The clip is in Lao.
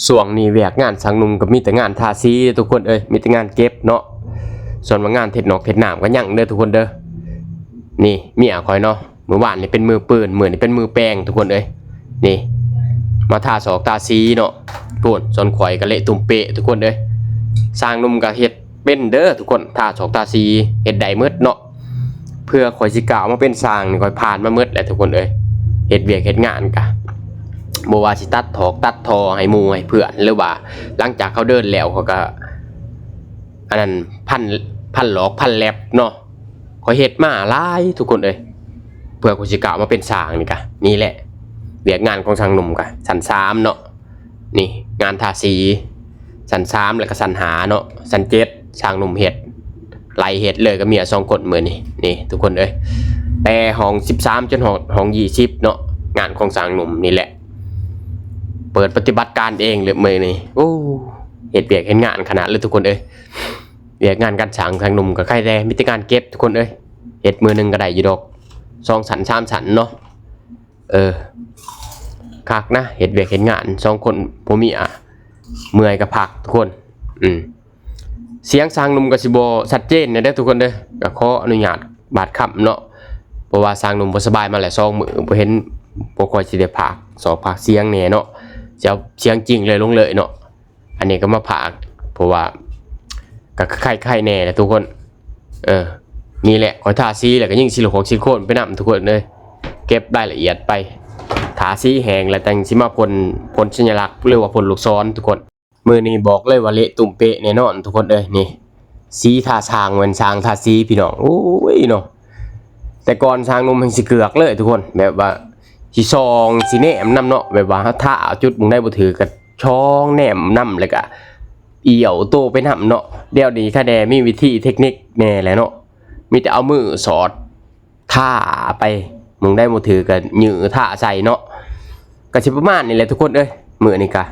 ຊ່ວງນີ້ວຽກງານຊ່າງໜຸ່ມກໍມີແຕ່ງານທາສີເດີທຸກຄົນເອີຍ ມີແຕ່ງານເກັບເນາະ. ສ່ວນວ່າງານເຮັດນອກເຮັດນ້ຳກໍຍັງເດີທຸກຄົນເດີ. ນີ້ເມຍຂ້ອຍເນາະ ມື້ວານນີ້ເປັນມືປືນ ມື້ນີ້ເປັນມືແປງທຸກຄົນເອີຍ. ນີ້ມາທາຊອກທາສີເນາະ. ພຸ້ນ ສ່ວນຂ້ອຍກໍເລະຕຸ່ມເປະທຸກຄົນເອີຍ. ຊ່າງໜຸ່ມກໍເຮັດເປັນເດີທຸກຄົນ ທາຊອກທາສີ ເຮັດໄດ້ໝົດເນາະ. ເພື່ອຂ້ອຍຊິກ້າວມາເປັນຊ່າງນີ້ ຂ້ອຍຜ່ານມາໝົດແຫຼະທຸກຄົນເອີຍ. ເຮັດວຽກເຮັດງານກະ ບໍ່ວ່າຊິຕັດຖອກຕັດທໍ່ໃຫ້ໝູ່ໃຫ້ເພື່ອນ ຫຼືວ່າຫຼັງຈາກເຂົາເດີນແລ້ວ ຂ້ອຍກະ ອັນນັ້ນ ພັນ ພັນຫຼອກພັນແລັບເນາະ. ຂ້ອຍເຮັດມາຫຼາຍທຸກຄົນເອີຍ ເພື່ອຂ້ອຍຊິກ້າວມາເປັນຊ່າງນີ້ກະ ນີ້ແຫຼະ ວຽກງານຂອງຊ່າງໜຸ່ມກະ ຊັ້ນສາມເນາະ. ນີ້ງານທາສີ ຊັ້ນສາມ ແລ້ວກໍຊັ້ນຫ້າເນາະ. ຊັ້ນເຈັດ ຊ່າງໜຸ່ມເຮັດ ໄລ່ເຮັດເລີຍກັບເມຍສອງຄົນມື້ນີ້. ນີ້ທຸກຄົນເອີຍ ແຕ່ຫ້ອງສິບສາມຈົນຮອດຫ້ອງຊາວເນາະ ງານຂອງຊ່າງໜຸ່ມນີ້ແຫຼະ ເປີດປະຕິບັດການເອງເລີຍມື້ນີ້. ໂອ້ ເຮັດວຽກເຮັດງານຂະໜາດເລີຍທຸກຄົນເອີຍ. ວຽກງານການຊ່າງຊ່າງໜຸ່ມກໍໃຄແດ່ ມີແຕ່ງານເກັບທຸກຄົນເອີຍ. ເຮັດມື້ໜຶ່ງກໍໄດ້ຢູ່ດອກ ສອງຊັ້ນສາມຊັ້ນເນາະ. ເອີ ຄັກນະ ເຮັດວຽກເຮັດງານສອງຄົນຜົວເມຍ ເມື່ອຍກໍພັກທຸກຄົນ. ອືມ ສຽງຊ່າງໜຸ່ມກໍຊິບໍ່ຊັດເຈນແດ່ເດີທຸກຄົນເດີ ກໍຂໍອະນຸຍາດບາດຄຳເນາະ. ເພາະວ່າຊ່າງໜຸ່ມບໍ່ສະບາຍມາແລ້ວສອງມື້ ບໍ່ເຫັນ ບໍ່ຄ່ອຍຊິໄດ້ພາກສອກພາກສຽງແດ່ເນາະ. ຊິເອົາສຽງຈິງເລີຍລົງເລີຍເນາະ. ອັນນີ້ກໍມາພາກ ເພາະວ່າກໍໄຄໆແດ່ແຫຼະທຸກຄົນ. ເອີ ນີ້ແຫຼະ ຂ້ອຍທາສີແລ້ວກໍຍິງຊິລິໂຄນໄປນຳທຸກຄົນເອີຍ. ເກັບລາຍລະອຽດໄປ ທາສີແຫ້ງແລ້ວຈັ່ງຊິມາພົ່ນ ພົ່ນສັນຍະລັກ ຫຼືວ່າພົ່ນລູກສອນທຸກຄົນ. ມື້ນີ້ບອກເລີຍວ່າເລະຕຸ່ມເປະແນ່ນອນທຸກຄົນເອີຍ. ນີ້ ສີທາຊ່າງແມ່ນຊ່າງທາສີພີ່ນ້ອງ. ໂອ້ຍເນາະ ແຕ່ກ່ອນຊ່າງໜຸ່ມແຮ່ງຊິເກືອກເລີຍທຸກຄົນ ແບບວ່າຊິສ່ອງຊິແນມນຳເນາະ ແບບວ່າເຮົາທາຈຸດໝ່ອງໃດບໍ່ຖືກກໍຊ່ອງແນມນຳ ແລ້ວກໍ ອຽວໂຕໄປນຳເນາະ. ດຽວນີ້ຄະແນມີວິທີເທັກນິກແດ່ແຫຼະເນາະ ມີແຕ່ເອົາມືສອດທາໄປ ໝ່ອງໃດບໍ່ຖືກກໍຍື່ທາໃສ່ເນາະ. ກໍຊິປະມານນີ້ແຫຼະທຸກຄົນເອີຍ. ມື້ນີ້ກະ